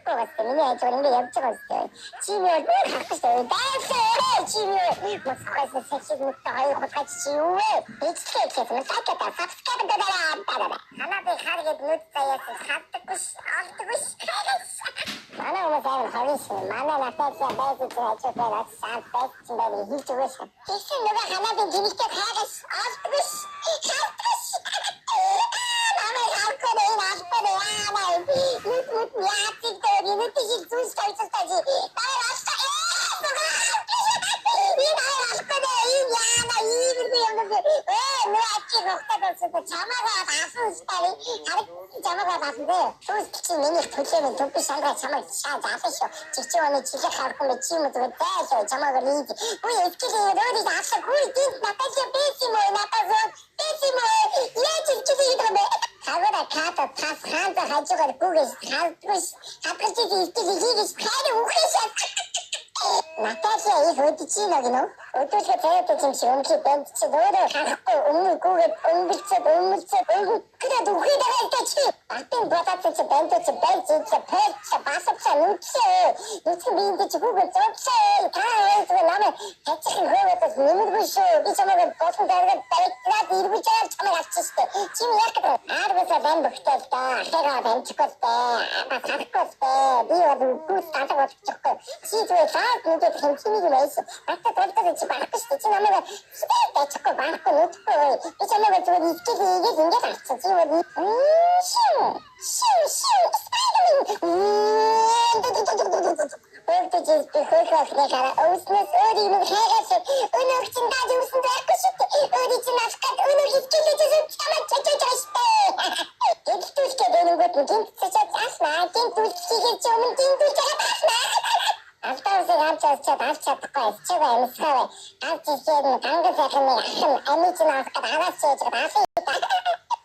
Бас миний хажуугаар ингэ явж байгаа юм. Чи юу харахгүй шүү. Дайсаа чи юу? Москваас сэгшиг мөтө хоёр хулгайч чи юу вэ? Бичлэг хийсэн. Лайк та subscribe дараа. Ханаад хар гээд нүд заяас хардаггүй ш, олдоггүй ш. Манай хүмүүс амар ховын шин. Манай Наталья байж чинь хажуугаар бас шанс байсан байна хэлж өгөөш. Тэгсэн нөгөө ханаадын жинэгтэй хайгаш олдоггүй ш. Хардаггүй ш. Намайг харахгүй энэ албан яана. Нүд нүд яацыг дээр нүд шиг зүс тавьчихсан чи. Намайг алсан. Энэ албан энэ яана ийм юм юм. Нөө ачиг хөхтэй болсон чамаагаа алсан стари. Хараг чамаагаа алсан дээ. Түс чи миний төлөө минь төв шангаа чамайг шаа заасан шүү. Чи чи оны чихэг харахгүй мэ чи юм зүгээр дайшоо чамаагаа лийд. Үгүй эскэл өөрийг алсан. Хүй динт Наталья байсан юм уу? Надад байсан юм уу? Яаж чи хийдэг юм бэ? Хагара ката тас хаанта хажуугаар гүгэс хaldгүйс хадгалж итгэл хийгээс хайр үхээс. Наталья их өдөж гинэ. Өдөлгөө тавиад юм шиг өмхий банд чи өөрөө харахгүй өмнө гүгээд өмбөлцөөд өмөлцөөд өнгөрөөд үхээд байгаа юм чи. Батын бодоод чи банд чи байж чи пэч басавча нүцээ. Нүцэн биэнд чи гүгээд зовцээ. Та зүгээр намайг тачих хөөгээд нэмэргүй шүү. Би чамайг болсон дайраад баригдаад эргүүлж байгаа чамайг авчих штэ. Чи яах гэдэг вэ? Аргасаа банд өгтэй л да. Ахыгаа дамжихгүй л да. Бас харахгүй л да. Би бол гүс талаг болчихгүй. Чи зүгээр лаад нүдэд хэмжээний юм байсан. Надад дулдаг чи барахгүй штэ. Чи намайг дайчихгүй барахгүй нүдэхгүй. Би чамайг зүгээр итгэл хийгээд ингээд авчих. Чи бол шин шин шин Spider-Man. Өөртөө би хөөх охиныг хараа өвснөөс өөрийг минь хайгаас өнөөх чинь дааж өвсөн байхгүй шүү дээ. Өөрийг чинь авах гээд өнөөх итгэлээ чамайг чачаж байгаа шүү дээ. Гэнтүүлгээ дэнэнгүүт нь гинт цачаад заснаа. Гинтүүлчихээ чи өмнө гинтүүлж байгаа таснаа. Алдаа усыг авч авчаад авч чадахгүй чиг амьсгаа авч ирээд нь ганган сайхан нэг ах нь амиж нь авах гээд араас чийж байгаа алын.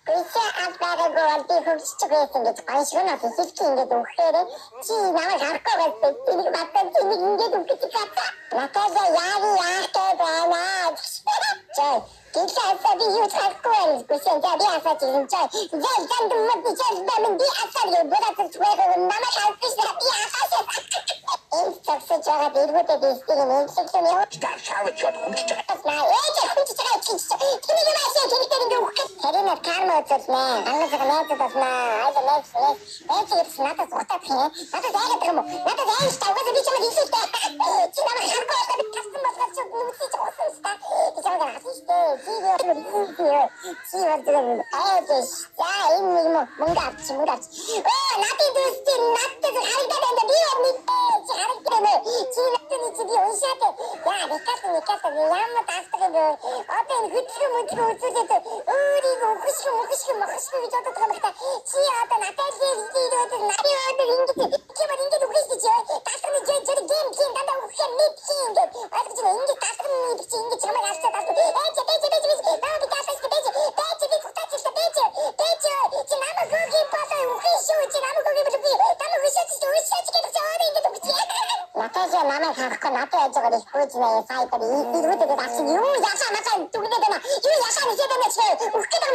Гүйсээ ад байгаагүй бол би хөгжчих байсан гэж гоншгоноос хэлчих ингээд өгөхээр чи намайг харахгүй байсан. Энийг батсан чи нэг ингээд өгч чадсан. Наталья яг яах гээд байна. За гэлээ асаа би юу харахгүй байна. Гүйсээ за би асаач юм за. За занд мод чал бамин би асаа юу бодож зүгээр намайг харахгүй би асаач. Энд зогсож байгаа дэргүүдэд эсдэг нь энэглэн яв. Шаавч чад хүнжиж байгаа. Наа ээж хүнжиж байгаа чи тэнийг юм аашаа тэнийгээр ингээ өгөх гэж. Тэрийг карма үзүүлнэ. Ангас найзад болно. Айда найз найз. Найз ирсэн надад зугатаад хин. Надад айгаад байгаа юм уу? Надад айж та угаасаа би чамайг хэлсэн дээ. Чи намайг харахгүй байхад тассан болгоод чи нүцгий чи усан ста. Би чамайг алсан штэ. Чи юу чи бол зүгээр айж. За энэ нэг юм мөнгө авч мөнгө авч. Оо надын дүүс чи надад харагдаад байна. Би бол нэг чи харагдаад байна. Чи надад чи би уншаад. Яа Никас Никас ямар таасдаг юм бэ? Одоо энэ хөдөлгөөн мөдгөө үзүүлээд өөрийг өгөшгөн мөгөшгөн мохошгөн гэж бодоод байгаа юм та. Чи одоо Наталийн ирээд нарийн одоо ингэж чи бол ингэж өгөх шүү дээ. Таасганы жээ жээ гейм гейм дандаа өгөх юм мэд хин ингэж ойлгож байна. Ингэж таасганы гэдэг чи ингэж чамайг алчаад таасган. Ээж ээж ээж ээж наа би таасгах шүү дээ. Ээж би цуцаач шүү дээ. Ээж чи намайг хөгийн болоо өгөх шүү. Чи намайг хөгийн болоо би намайг өшөөч шүү. Өшөөч гэдэг чи өөрөө ингэж өгч. Наташа намайг харахгүй надад яаж байгаа их гүйж нэ сайтар ирүүдэд авчих юу яшаа надад дүгнээд байна. Юу яшаа нэхэд байна чи өгөх гэдэг юм чи.